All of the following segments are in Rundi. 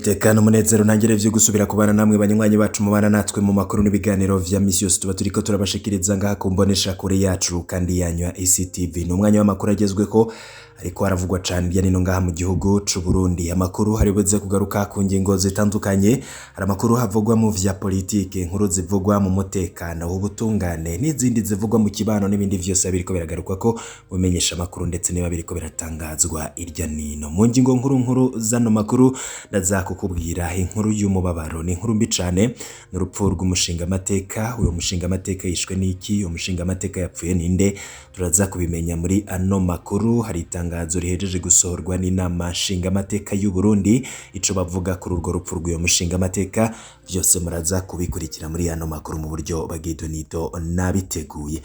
Niteka n'umunezero ntangere vyo gusubira kubana namwe banywanyi bacu mubana natwe mu makuru n'ibiganiro vya misi yose tuba turiko turabashikiriza ngaha ku mbonesha kure yacu kandi yanyu ya ECTV. Ni umwanya w'amakuru agezweko ariko haravugwa cane hirya nino ngaha mu gihugu c'u Burundi. Amakuru haribuze kugaruka ku ngingo zitandukanye, hari amakuru havugwa mu vya politike, inkuru zivugwa mu mutekano, ubutungane n'izindi zivugwa mu kibano n'ibindi vyose biriko biragaruka ko bumenyesha amakuru ndetse niba biriko biratangazwa irya nino. Mu ngingo nkuru nkuru zano makuru ndaza kukubwira inkuru y'umubabaro, ni inkuru mbi cane, n'urupfu rw'umushingamateka. Uyo mushingamateka yishwe n'iki? Uyo mushingamateka yapfuye ninde? Turaza kubimenya muri ano makuru. Hari itangazo rihejeje gusohorwa n'inama nshingamateka y'u Burundi, ico bavuga kuri urwo rupfu rw'uyo mushingamateka, vyose muraza kubikurikira muri ano makuru mu buryo bw'idonito nabiteguye.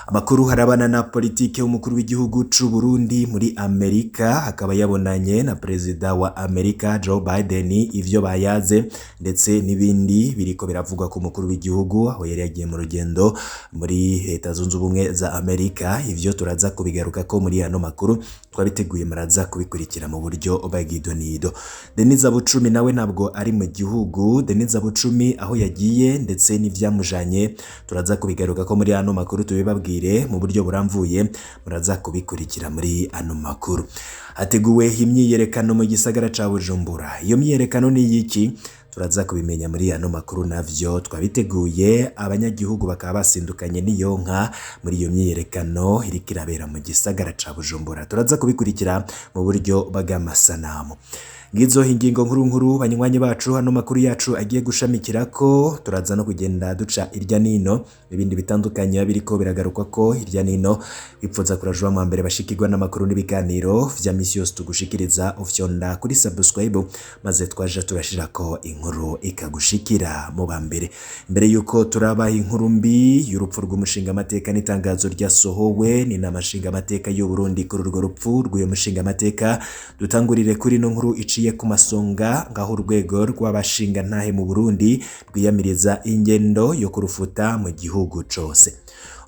Amakuru harabana na politike. Umukuru w'igihugu c'u Burundi muri Amerika akaba yabonanye na perezida wa Amerika Joe Biden, ivyo bayaze ndetse n'ibindi biriko biravugwa ku mukuru w'igihugu aho yari yagiye mu rugendo muri Leta Zunze Ubumwe za Amerika. Ivyo turaza kubigaruka ko muri ano makuru twabiteguye, muraza kubikurikira mu buryo bw'idonido. Denis Bucumi nawe ntabwo ari mu gihugu. Denis Bucumi aho yagiye ndetse n'ivyamujanye turaza kubigaruka ko muri ano makuru, tubibabwire mu buryo buramvuye, muraza kubikurikira muri ano makuru. Hateguwe imyiyerekano mu gisagara ca Bujumbura. Iyo myiyerekano ni iyiki? Turaza kubimenya muri ano makuru, navyo twabiteguye. Abanyagihugu bakaba basindukanye n'iyo nka muri iyo myiyerekano iriko irabera mu gisagara ca Bujumbura. Turaza kubikurikira mu buryo bw'amasanamu. Ngizo ingingo nkuru nkuru, banywanyi bacu, hano makuru yacu agiye gushamikirako. Turaza no kugenda duca irya nino ibindi bitandukanye biriko biragarukwa ko irya nino. Wipfuza kurajwa mu mbere bashikirwa n'amakuru n'ibiganiro vya misi yose tugushikiriza, ufyonda kuri subscribe maze twaje turashirako inkuru ikagushikira mu bambere. Mbere yuko turabaha inkuru mbi y'urupfu rw'umushingamateka n'itangazo ryasohowe n'inama nshingamateka y'u Burundi kuri urwo rupfu rw'uyo mushingamateka, dutangurire kuri ino nkuru iciye ku masonga, ngaho urwego rw'abashinga ntahe mu Burundi rwiyamiriza ingendo yo kurufuta mu gihugu cose.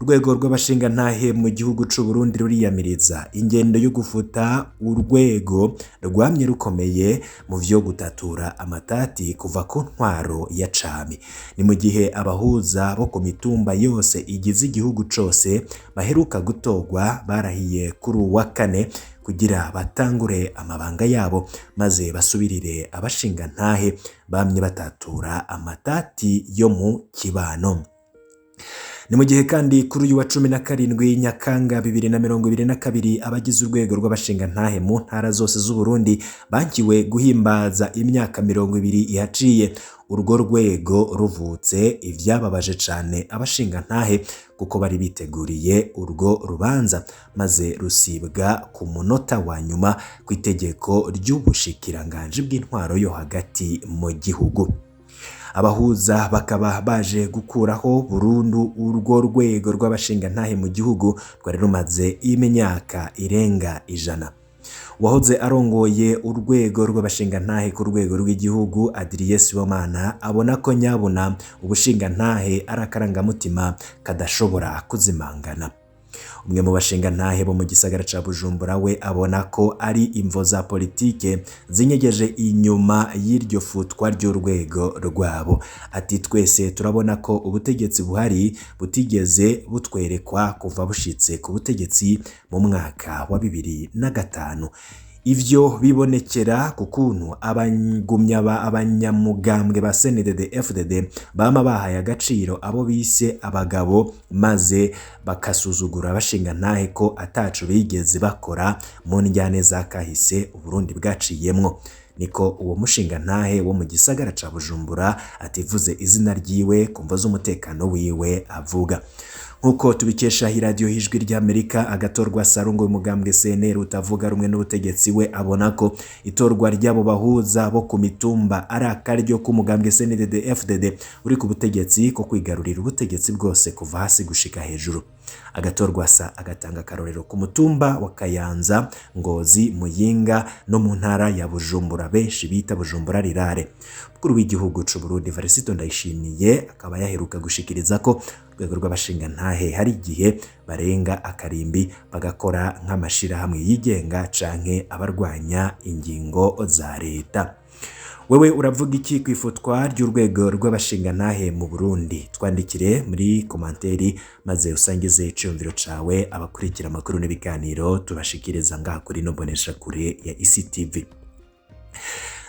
Urwego rw'abashinga ntahe mu gihugu c'u Burundi ruriyamiriza ingendo yo gufuta urwego rwamye rukomeye mu vyo gutatura amatati kuva ku ntwaro ya cami. Ni mu gihe abahuza bo ku mitumba yose igize igihugu cose baheruka gutorwa barahiye kuri uwa kane kugira batangure amabanga yabo maze basubirire abashinga ntahe bamye batatura amatati yo mu kibano. Ni mu gihe kandi kuri uyu wa 17 Nyakanga 2022 abagize urwego rw'abashinga ntahe mu ntara zose z'u Burundi bankiwe guhimbaza imyaka 20 ihaciye urwo rwego ruvutse, ivyababaje cane abashinga ntahe kuko bari biteguriye urwo rubanza maze rusibwa ku munota wa nyuma ku itegeko ry'ubushikiranganji bw'intwaro yo hagati mu gihugu. Abahuza bakaba baje gukuraho burundu urwo rwego rw'abashinga ntahe mu gihugu rwari rumaze imyaka irenga 100. Uwahoze arongoye urwego rw'abashinga ntahe ku rwego rw'igihugu Adrien Sibomana abona ko nyabuna ubushinga ntahe ari akarangamutima kadashobora kuzimangana. Umwe mu bashinga ntahe bo mu gisagara ca Bujumbura we abona ko ari imvo za politike zinyegeje inyuma y'iryo futwa ry'urwego rwabo. Ati twese turabona ko ubutegetsi buhari butigeze butwerekwa kuva bushitse ku butegetsi mu mwaka wa 2005. Ivyo bibonekera ku kuntu abagumya abanyamugambwe ba CNDD FDD bama bahaye agaciro abo bise abagabo maze bakasuzugura abashinga ntahe ko ataco bigeze bakora mu njyane za kahise Uburundi bwaciyemwo. Niko uwo mushinga ntahe wo mu gisagara ca Bujumbura ativuze izina ryiwe kumva z'umutekano wiwe avuga. Nkuko tubikesha iradiyo Ijwi ry'Amerika, agatorwa Sarungo umugambwe CNL utavuga rumwe n'ubutegetsi we abona ko itorwa ry'abo bahuza bo ku mitumba ari akaryo k'umugambwe CNDD FDD uri ku butegetsi ko kwigarurira ubutegetsi bwose kuva hasi gushika hejuru. Agatorwa sa agatanga akarorero ku mutumba wa Kayanza, Ngozi, Muyinga no mu ntara ya Bujumbura benshi bita Bujumbura rirare. Mukuru w'igihugu c'u Burundi Varisito Ndayishimiye akaba yaheruka gushikiriza ko urwego rw'abashinga ntahe hari igihe barenga akarimbi bagakora nk'amashirahamwe yigenga canke abarwanya ingingo za leta. Wewe uravuga iki ku ifutwa ry'urwego rw'abashingantahe mu Burundi? Twandikire muri komanteri maze usangize iciyumviro cawe abakurikira amakuru n'ibiganiro tubashikiriza ngaha kuri ino mboneshakure ya ICTV.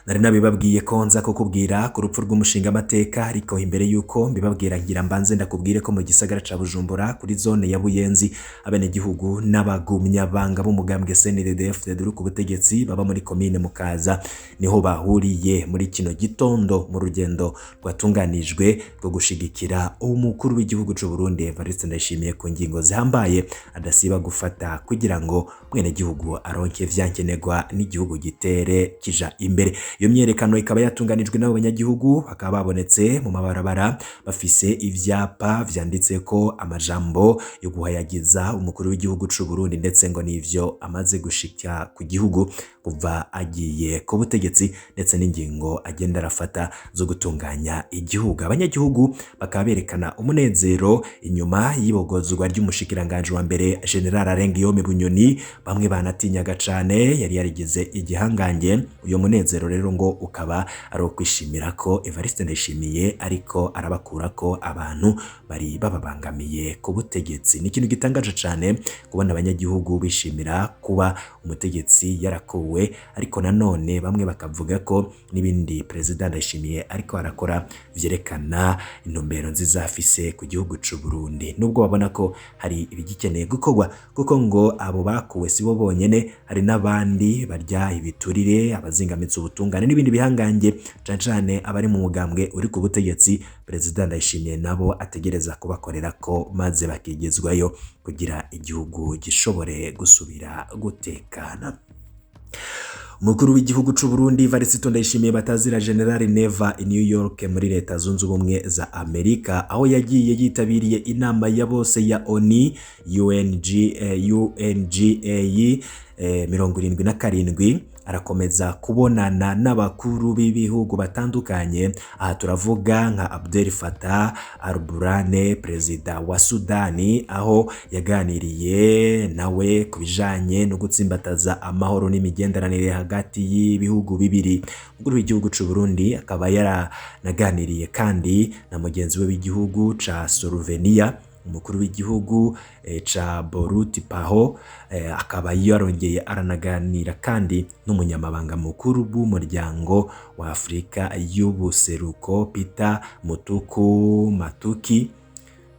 Nari nabibabwiye ko nza kukubwira ku rupfu rw'umushingamateka, ariko imbere yuko mbibabwira ngira mbanze ndakubwire ko mu gisagara ca Bujumbura kuri zone ya Buyenzi abenegihugu n'abagumyabanga b'umugambwe CNDD-FDD uri ku butegetsi baba muri komine Mukaza niho bahuriye muri kino gitondo mu rugendo rwatunganijwe rwo gushigikira umukuru w'igihugu c'u Burundi Evariste Ndayishimiye ku ngingo zihambaye adasiba gufata kugira ngo mwenegihugu aronke vyankenerwa n'igihugu gitere kija imbere. Iyo myerekano ikaba yatunganijwe n'abo banyagihugu, bakaba babonetse mu mabarabara bafise ivyapa vyanditseko amajambo yo guhayagiza umukuru w'igihugu c'u Burundi, ndetse ngo n'ivyo amaze gushika ku gihugu kuva agiye ku butegetsi, ndetse n'ingingo agenda arafata zo gutunganya igihugu. Abanyagihugu bakaba berekana umunezero inyuma y'ibogozwa ry'umushikiranganji wa mbere General Arengiyome Bunyoni, bamwe banatinyaga cane yari yarigize igihangange. Uyo munezero rero ngo ukaba ari ukwishimira ko Evariste Ndayishimiye ariko arabakura ko abantu bari bababangamiye ku butegetsi. Ni ikintu gitangaje cane kubona abanyagihugu bishimira kuba umutegetsi yarakuwe, ariko nanone bamwe bakavuga ko n'ibindi Perezida Ndayishimiye ariko arakora vyerekana intumbero nziza afise ku gihugu c'u Burundi, nubwo babona ko hari ibigikeneye gukorwa, kuko ngo abo bakuwe sibo bonyene, hari n'abandi barya ibiturire, abazingamitse ubutungane n'ibindi bihangange, cane cane abari mu mugambwe uri ku butegetsi. Perezida Ndayishimiye nabo ategereza kubakorera ko maze bakigezwayo kugira igihugu gishobore gusubira gutekana. Umukuru w'igihugu c'u Burundi Evariste Ndayishimiye batazira General Neva i New York muri Leta Zunze Ubumwe za Amerika, aho yagiye yitabiriye inama ya bose ya ONU UNGA 77, arakomeza kubonana n'abakuru b'ibihugu batandukanye. Aha turavuga nka Abdel Fattah al-Burhan, perezida wa Sudani, aho yaganiriye nawe ku bijanye no gutsimbataza amahoro n'imigenderanire hagati y'ibihugu bibiri. Umukuru w'igihugu c'u Burundi akaba yaranaganiriye kandi na mugenzi we w'igihugu ca Slovenia, umukuru w'igihugu ca Borut Paho, akaba yarongeye aranaganira kandi n'umunyamabanga mukuru w'umuryango wa Afrika y'ubuseruko Peter Mutuku Matuki.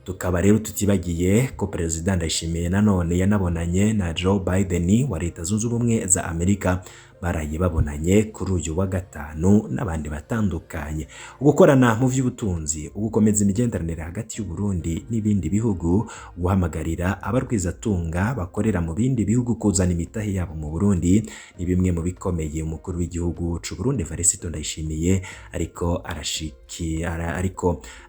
Tukaba rero tutibagiye ko Perezida Ndayishimiye nanone yanabonanye na Joe Biden wa Leta Zunze Ubumwe za Amerika, baraye babonanye kuri uyu wa gatanu n'abandi batandukanye. Ugukorana mu vy'ubutunzi, ugukomeza imigenderanire hagati y'u Burundi n'ibindi bihugu, guhamagarira abarwizatunga bakorera mu bindi bihugu kuzana imitahe yabo mu Burundi, ni bimwe mu bikomeye umukuru w'igihugu c'u Burundi Evariste Ndayishimiye ariko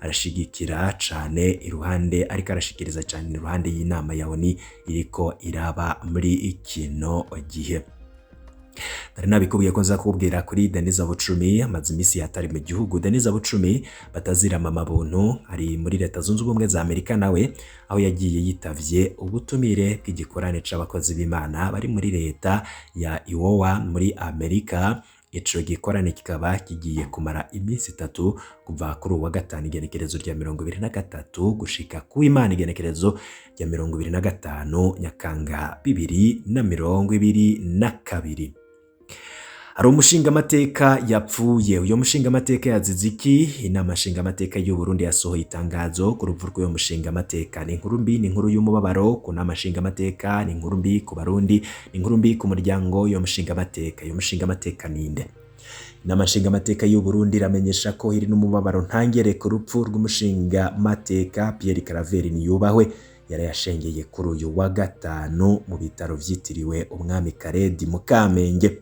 arashigikira cane iruhande, ariko arashikiriza cane iruhande y'inama ya ONU iriko iraba muri kino gihe. Nari nabikubwiye ko nza kukubwira kuri Denise Bucumi, amaze iminsi yatari mu gihugu. Denise Bucumi batazira mama buntu ari muri Leta Zunze Ubumwe za Amerika nawe, aho yagiye yitavye ubutumire bw'igikorane c'abakozi b'Imana bari muri leta ya Iowa muri Amerika. Ico gikorane kikaba kigiye kumara iminsi itatu, kuva kuri uwa gatanu igenekerezo rya 23 gushika ku Imana igenekerezo rya 25 Nyakanga 2022. Hari umushingamateka yapfuye. Uyo mushingamateka yazize iki? Inama nshingamateka y'u Burundi yasohoye itangazo ku rupfu rw'uyo mushingamateka. Ni inkuru mbi, ni inkuru y'umubabaro ku nama nshingamateka, ni inkuru mbi ku Barundi, ni inkuru mbi ku muryango w'uyo mushingamateka. Uyo mushingamateka ninde? Inama nshingamateka y'u Burundi iramenyesha ko iri n'umubabaro ntangere ku rupfu rw'umushingamateka Pierre Claver Niyubahwe, yarayashengeye kuri uyu wa gatanu mu bitaro vyitiriwe Umwami Karedi mu Kamenge.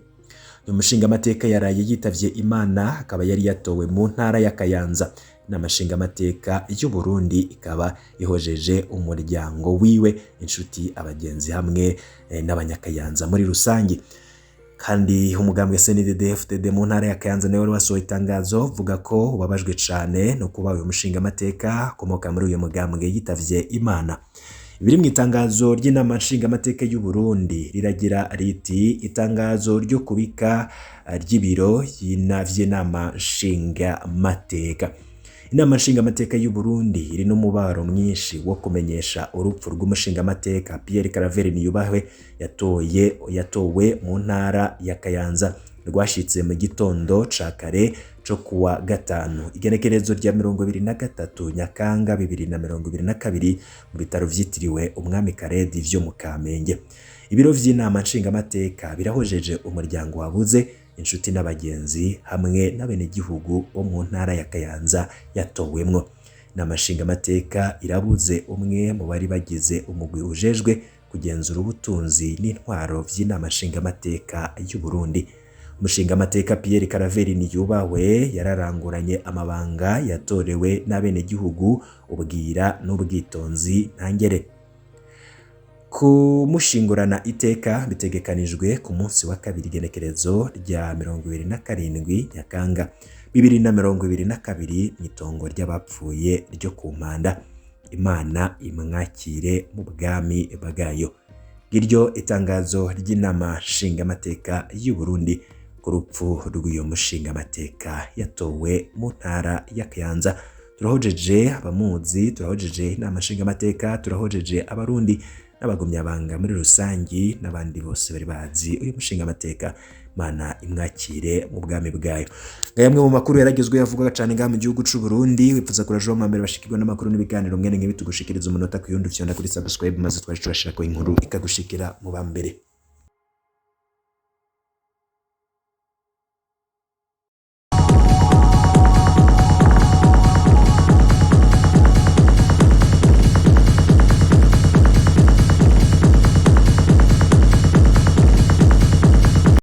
Uyu mushingamateka yaraye yitavye Imana, akaba yari yatowe mu ntara ya Kayanza. Inama nshingamateka y'u Burundi ikaba ihojeje umuryango wiwe, inshuti, abagenzi hamwe n'abanyakayanza muri rusange. Kandi umugambwe CNDD-FDD mu ntara ya Kayanza nawe wari wasohoye itangazo vuga ko ubabajwe cane no kuba uyu mushingamateka akomoka muri uyu mugambwe yitavye Imana. Ibiri mu itangazo ry'inama nshingamateka y'u Burundi riragira riti: itangazo ryo kubika ry'ibiro vy'inama nshingamateka. Inama nshingamateka y'u Burundi iri n'umubaro mwinshi wo kumenyesha urupfu rw'umushingamateka Pierre Claver Niyubahwe yatowe mu ntara ya Kayanza, rwashitse mu gitondo ca kare co kuwa gatanu igenekerezo rya 23 Nyakanga 2022 mu bitaro vyitiriwe Umwami Karedi vyo mu Kamenge. Ibiro vy'inama nshingamateka birahojeje umuryango wabuze, inshuti n'abagenzi hamwe n'abenegihugu bo mu ntara ya Kayanza yatowemwo. Inama nshingamateka irabuze umwe mu bari bagize umugwi ujejwe kugenzura ubutunzi n'intwaro vy'inama nshingamateka y'u Burundi. Umushingamateka Pierre Claver Niyubahwe yararanguranye amabanga yatorewe n'abenegihugu ubwira n'ubwitonzi ntangere. Kumushingurana iteka bitegekanijwe ku munsi wa kabiri igenekerezo rya 27 Nyakanga 2022 mw'itongo ry'abapfuye ryo ku Mpanda. Imana imwakire mu bwami bwayo. Ngiryo itangazo ry'inama nshingamateka y'u Burundi ku rupfu rw'uyo mushingamateka yatowe mu ntara ya Kayanza. Turahojeje abamuzi, turahojeje inama nshingamateka, turahojeje abarundi n'abagumyabanga muri rusangi n'abandi bose bari bazi uyu mushingamateka. Imana imwakire mu bwami bwayo. Ngaya amwe mu makuru yaragezwe yavugwaga cane ngaha mu gihugu c'u Burundi. Wipfuza kuraje wa mbere bashikirwa n'amakuru n'ibiganiro mwene nk'ibi tugushikiriza umunota ku yundi, ufyonda kuri subscribe maze twaje turashirako inkuru ikagushikira mu ba mbere.